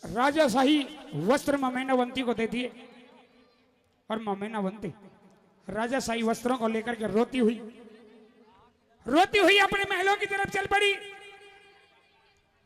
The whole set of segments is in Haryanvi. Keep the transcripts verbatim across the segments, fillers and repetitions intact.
राजाशाही वस्त्र माँ मैनावंती को दे दिए और माँ मैनावंती राजाशाही वस्त्रों को लेकर के रोती हुई, रोती हुई अपने महलों की तरफ चल पड़ी।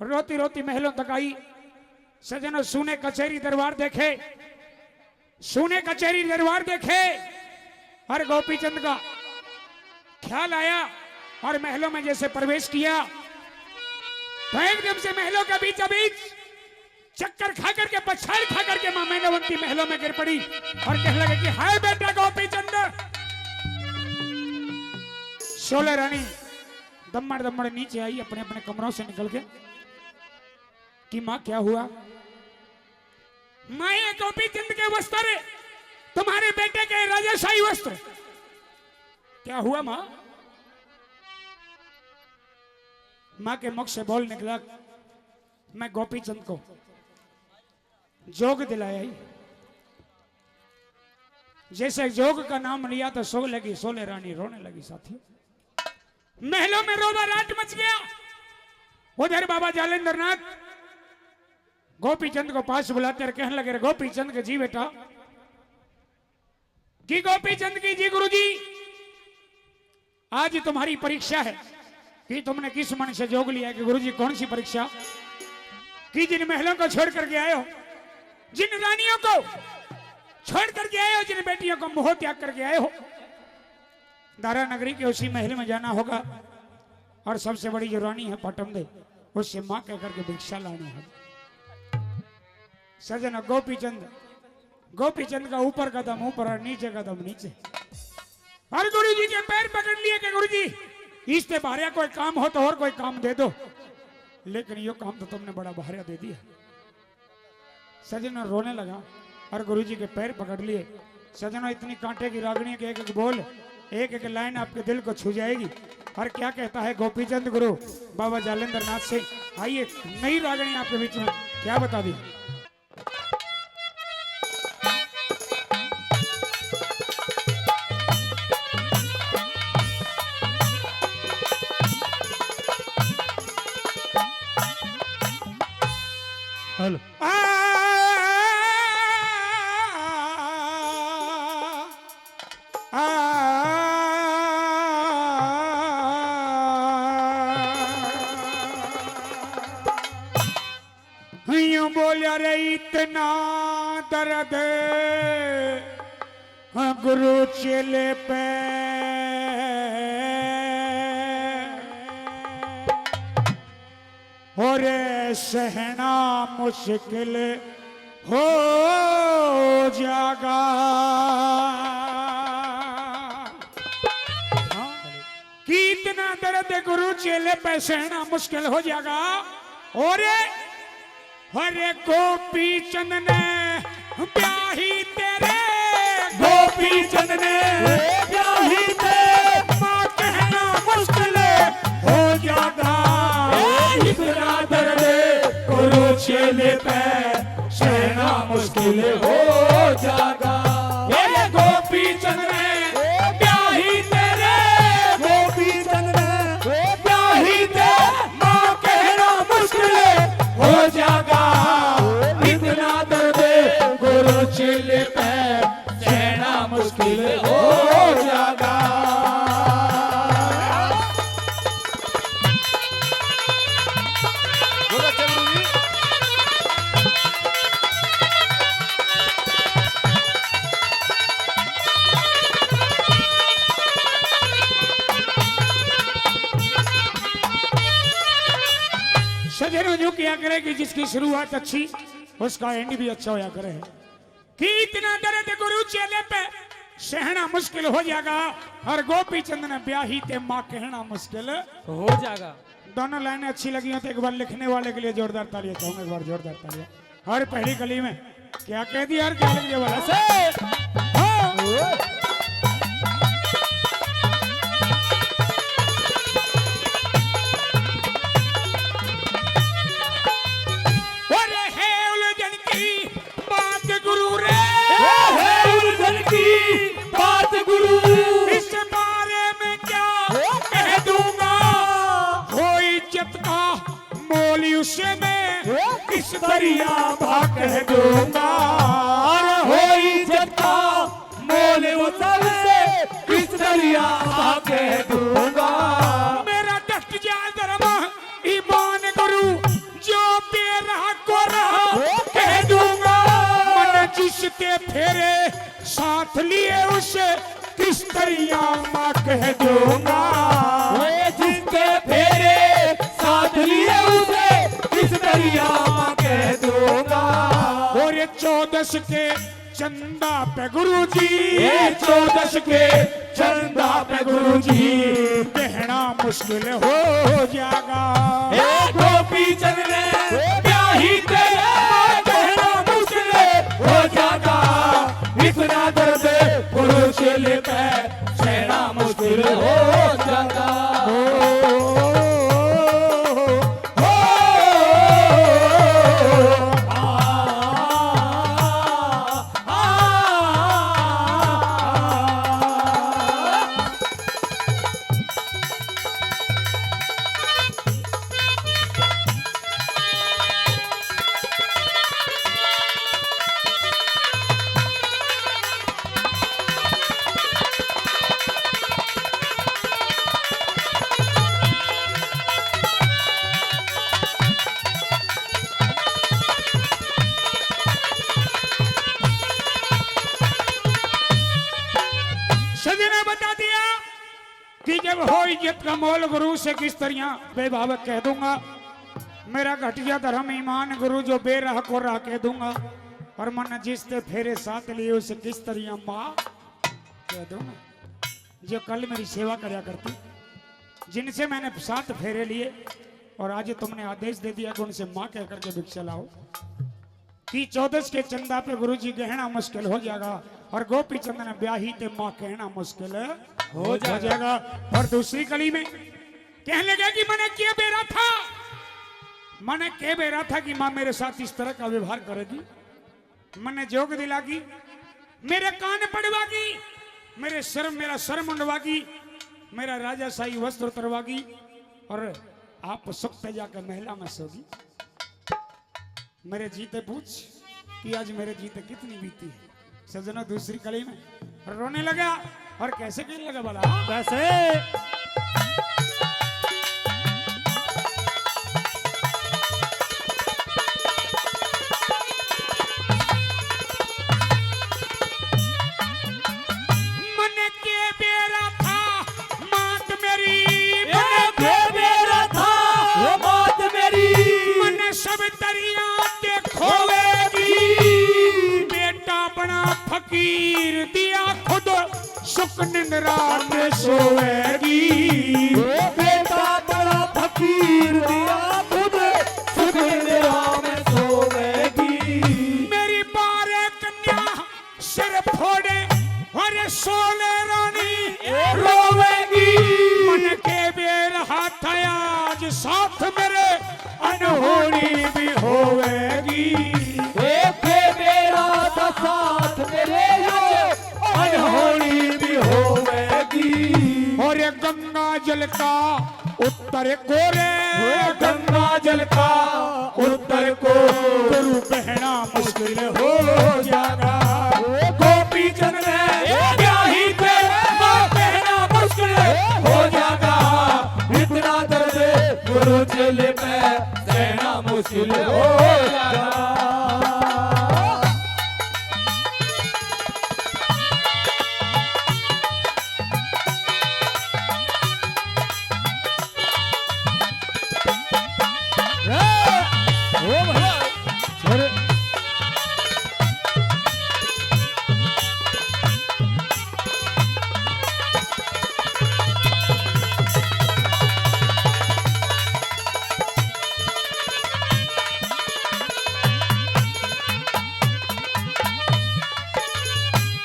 रोती रोती महलों तक आई। सजनों, सूने कचहरी दरबार देखे, सूने कचहरी दरबार देखे और गोपीचंद का ख्याल आया और महलों में जैसे प्रवेश किया तो एकदम से महलों के बीचों बीच चक्कर खा करके, पछाड़ खा करके माँ मैनावंती महलों में गिर पड़ी और कहने लगे कि हाय बेटा गोपीचंद। शोले रानी दम्मड़ दम्मड़ नीचे आई अपने अपने कमरों से निकल के कि माँ क्या हुआ? माँ, ये गोपीचंद के वस्त्र, तुम्हारे बेटे के राजाशाही वस्त्र। क्या हुआ माँ? माँ के मुख से बोल निकला, मैं गोपीचंद को जोग दिलाया ही। जैसे जोग का नाम लिया तो सो लगी, शोले रानी रोने लगी। साथियों, महलों में रोबा राट मच गया। उधर बाबा जालेंद्र नाथ गोपीचंद को पास बुलाते और कहने लगे, "रे गोपीचंद के जी बेटा, कि गोपीचंद की जी गुरुजी, आज तुम्हारी परीक्षा है कि तुमने किस मन से जोग लिया।" कि गुरुजी, कौन सी परीक्षा? कि जिन महलों को छोड़ करके आए हो, जिन रानियों को छोड़ करके आए हो, जिन बेटियों को मोह त्याग करके आए हो, दारा नगरी के उसी महल में जाना होगा और सबसे बड़ी जो रानी है पाटम दे, उससे माँ कह करके भिक्षा लानी है। सजन, गोपीचंद, गोपीचंद का ऊपर कदम ऊपर और नीचे कदम नीचे। और गुरु जी के पैर पकड़ लिए कि गुरु जी, इससे भारिया कोई काम हो तो और कोई काम दे दो, लेकिन यो काम तो तुमने बड़ा भारिया दे दिया। सजन रोने लगा और गुरु जी के पैर पकड़ लिए। सजनों, इतनी कांटे की रागनी के एक एक बोल, एक एक लाइन आपके दिल को छू जाएगी। और क्या कहता है गोपीचंद गुरु बाबा जालेंद्र नाथ से? आइए, नई रागनी आपके बीच में क्या बता दी। हेलो। आ, आ, आ, यूं बोलिया रे, इतना दर्द गुरु चेले पे, और सहना मुश्किल हो जागा। कि इतना दर्द गुरु चेले पे सहना मुश्किल हो जागा। और अरे गोपी चंद ने ब्याही तेरे, गोपी चंद ने ब्याही तेरे, माँ कहना मुश्किल हो जागा। इतना दर्द गुरु चेले पे सहना मुश्किल हो जागा। अरे गोपी चंद ने ब्याही तेरे, गोपी चंद ने ब्याही तेरे, माँ कहना मुश्किल हो जागा। इतना दर्द गुरु चेले पे सहना मुश्किल हो जागा। सजनों, यूं किया करे कि जिसकी शुरुआत अच्छी, उसका एंड भी अच्छा होया करे। कि इतना दर्द गुरु चेले पे सहना मुश्किल हो जाएगा, और गोपी चंद ने ब्याही ते माँ कहना मुश्किल हो जाएगा। दोनों लाइनें अच्छी लगी हो तो एक बार लिखने वाले के लिए जोरदार तालियां चाहूंगा, एक बार जोरदार तालियां। और पहली कली में क्या कह दिया यार, क्या लिख दिया बोला से? हाँ। अरे है उलझन की बात गुरु रे, है उलझन की बात गुरु। इस बारे में क्या कह दूंगा, हो इज्जत का मोल उसे मैं किस दरिया कह दूंगा। और होई जता मोल उसल से किस दरिया माँ कह दूंगा। मेरा डट जा धर्म ईमान गुरु, जो बेरा को रहा कह दूंगा। मन जिसते फेरे साथ लिए उसे किस दरिया माँ कह दूंगा। ओए जिसके फेरे साथ लिए उसे किस दरिया माँ कह दूंगा। और ये चौदस के चंदा पे गुरुजी, ये चौदस के चंदा पे गुरुजी, कहना मुश्किल हो जाएगा। ए गोपी चंद ने ब्याही तेरे, कहना मुश्किल हो जाएगा। इतना दर्द गुरु चेले पे सहना मुश्किल हो जाएगा। हो, हो, हो, हो, आ, आ, आ, आ, आ। सजना बता दिया कि जब हो इज्जत का मोल गुरु से किस तरिया बेभाव कह दूंगा। मेरा घटिया धर्म ईमान गुरु जो बेराह को राह कह दूंगा। और मन जिसते फेरे साथ लिए उसे किस तरिया माँ कह दूंगा। जो कल मेरी सेवा करया करती, जिनसे मैंने सात फेरे लिए और आज तुमने आदेश दे दिया कि उनसे माँ कह करके भिक्षा लाओ। कि चौदस के चंदा पे गुरुजी गहना मुश्किल हो जाएगा और गोपी चंद ने ब्याही ते माँ कहना मुश्किल हो जाएगा। और दूसरी कली में कहने लगे कि मैंने क्या बेरा था, मैंने क्या बेरा था कि माँ मेरे साथ इस तरह का व्यवहार करेगी। मैंने जोग दिलागी, मेरे कान पड़वागी, मेरे सर, मेरा सर मुंडवागी, मेरा राजा शाही वस्त्र उतरवागी और आप सुख पे जाकर महिला में सोगी। मेरे जी ते पूछ कि आज मेरे जी ते कितनी बीती है। सजना दूसरी कली में रोने लगा और कैसे कहने लगा भला? कैसे? मन के बेरा था मात मेरी, ए, के बेरा था, ओ मात मेरी। मन सब दरिया ते खोवेगी। बेटा बना फकीर दिया खुद सुख निंद्रा में सोवेगी। ओ बेटा बना फकीर दिया खुद सुख निंद्रा में सोवेगी। मेरी बारह कन्या सिर फोड़े और सोले रानी रोवेगी। मन के बेरा था आज साथ मेरे अनहोनी भी होवेगी। ए के बेरा था साथ मेरे आज अनहोनी भी होवेगी। और ये गंगा जल का उत्तर को रे, गंगा जल का उत्तर को गुरु कहना मुश्किल हो जाएगा। गोपी चंद ने ब्याही पे माँ कहना मुश्किल हो जाएगा। इतना दर्द गुरु चेले पे सहना मुश्किल हो जाएगा।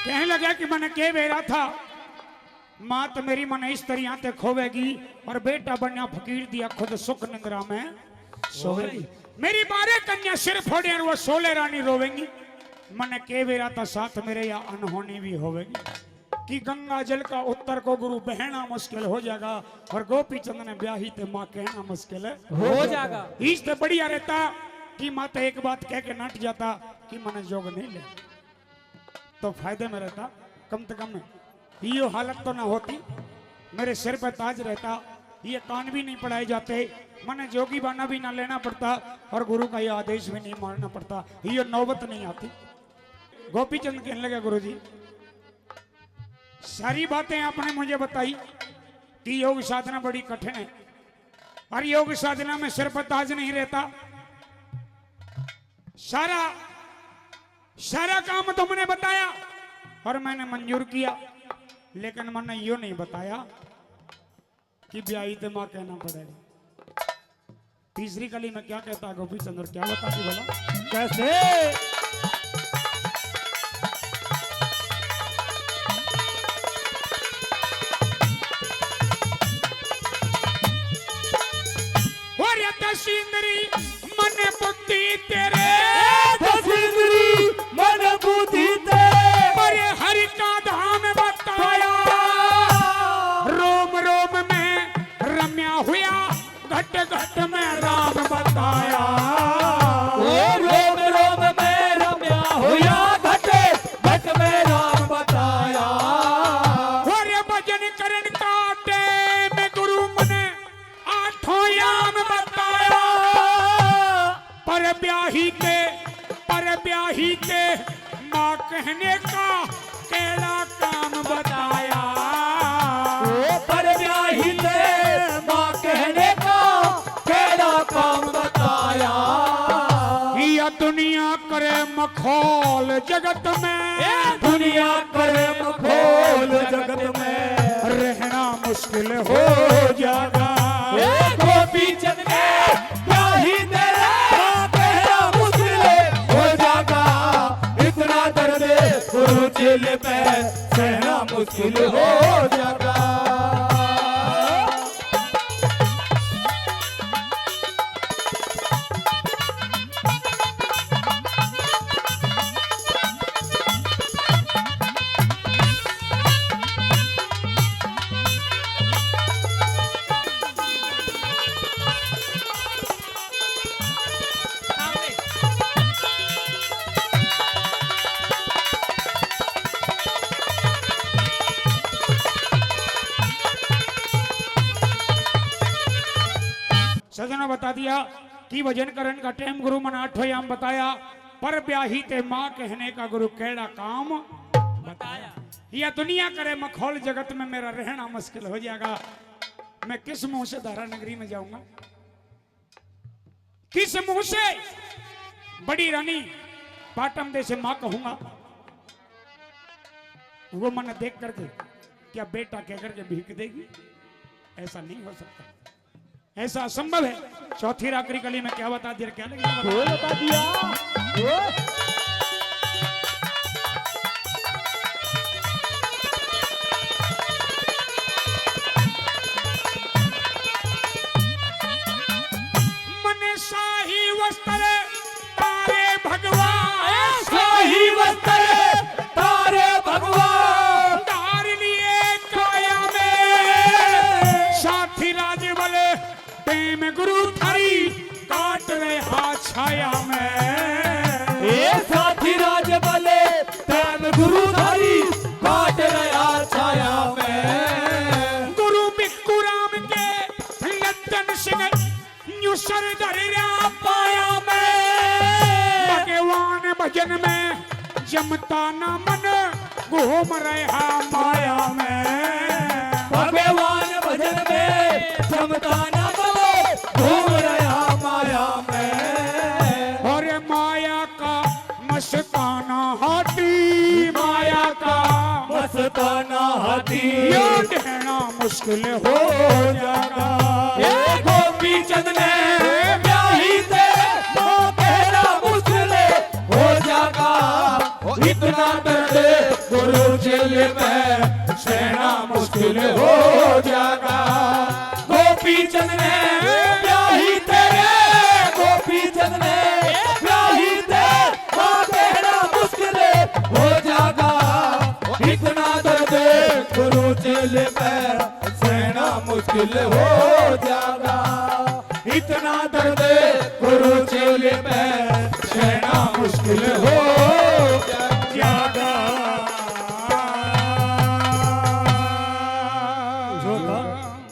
कहने लगा कि मैंने के बेरा था, मात मेरी मन इस तरिया ते खोवेगी और बेटा बनया फकीर दिया खुद सुख निंद्रा में सोवेगी। मेरी बारह कन्या सिर फोड़े और वो सोले रानी रोवेंगी। मन के बेरा था साथ मेरे या अनहोनी भी होवेगी। कि गंगा जल का उत्तर को गुरु बहना मुश्किल हो जाएगा और गोपी चंद ने ब्याही ते माँ कहना मुश्किल हो जाएगा। इस ते बढ़िया रहता कि मत एक बात कह के नट जाता कि मने जोग नहीं ले, तो फायदे में रहता। कम से कम यो हालत तो ना होती, मेरे सिर पे ताज रहता, ये कान भी नहीं पड़ाए जाते, मने जोगी बाना भी ना लेना पड़ता और गुरु का ये आदेश भी नहीं मानना पड़ता, ये नौबत नहीं आती। गोपी चंद कहने लगे, गुरु जी, सारी बातें आपने मुझे बताई कि योग साधना बड़ी कठिन है और योग साधना में सिर पर ताज नहीं रहता। सारा, सारा काम तुमने बताया और मैंने मंजूर किया, लेकिन मैंने यो नहीं बताया कि ब्याही ते माँ कहना पड़ेगा। तीसरी कली में क्या कहता है गोपी चंद, क्या बताती भला? कैसे? और ये दस इंद्री मन बुद्धि तेरे, ए, दस इंद्री मन बुद्धि तेरे, पर हरि का धाम बताया। रोम रोम में रम्या हुआ, घट घट में राम बताया। ओ रोम रोम में रम्या हुआ, घट घट में राम बताया। और भजन करण का टेम गुरु मने आठों याम बताया। पर ब्याही ते, पर ब्याही ते माँ कहने का केड़ा काम बताया। ओ पर ब्याही ते माँ कहने का केड़ा काम बताया। या दुनिया करे मखौल जगत में, ए दुनिया करे मखौल जगत में, रहना मुश्किल हो जाएगा। ए गोपी चंद के ब्याही तेरे कहना मुश्किल हो जाएगा। इतना दर्द गुरु चेले पे सहना मुश्किल हो जाएगा। सजना बता दिया कि भजन करण का टाइम गुरु मना आठों याम बताया, पर ब्याही ते माँ कहने का गुरु केड़ा काम बताया। या दुनिया करे मखौल जगत में मेरा रहना मुश्किल हो जाएगा। मैं किस मुंह से धारा नगरी में जाऊंगा, किस मुंह से बड़ी रानी पाटम दे से माँ कहूंगा? वो मन देख करके क्या बेटा कह करके भीख देगी? ऐसा नहीं हो सकता, ऐसा असंभव है। चौथी आखिरी कली में क्या बता दिया, क्या लगे? वो बता दिया। वो। मन शाही वस्त्र तारे भगवान, शाही वस्त्र तारे भगवान, तार लिए काया में। साथी राजबल टाइम गुरु थारी काट रहा छाया में। ए साथी राजबल टाइम गुरु थारी काट रहा छाया में। गुरु बिक्कू राम के लद्दन सिंह न्यू सर धर रहा पाया में। भगवान भजन में जमता ना मन घूम रहा माया में। भगवान भजन में जमता ना मन घूम रहा माया में। और माया का मस्ताना हाथी, माया का मस्ताना हाथी, यो कहना मुश्किल हो जाएगा। ए गोपी चंद ने ब्याही तेरे माँ कहना मुश्किल हो जाएगा। इतना दर्द गुरु चेले में सहना मुश्किल हो जाएगा। गोपी चंद ने ब्याही तेरे, गोपी चंद ने ब्याही तेरे माँ कहना मुश्किल हो जाएगा। इतना दर्द गुरु चेले पे सहना मुश्किल हो जाएगा। इतना दर्द गुरु चेले पे दिल हो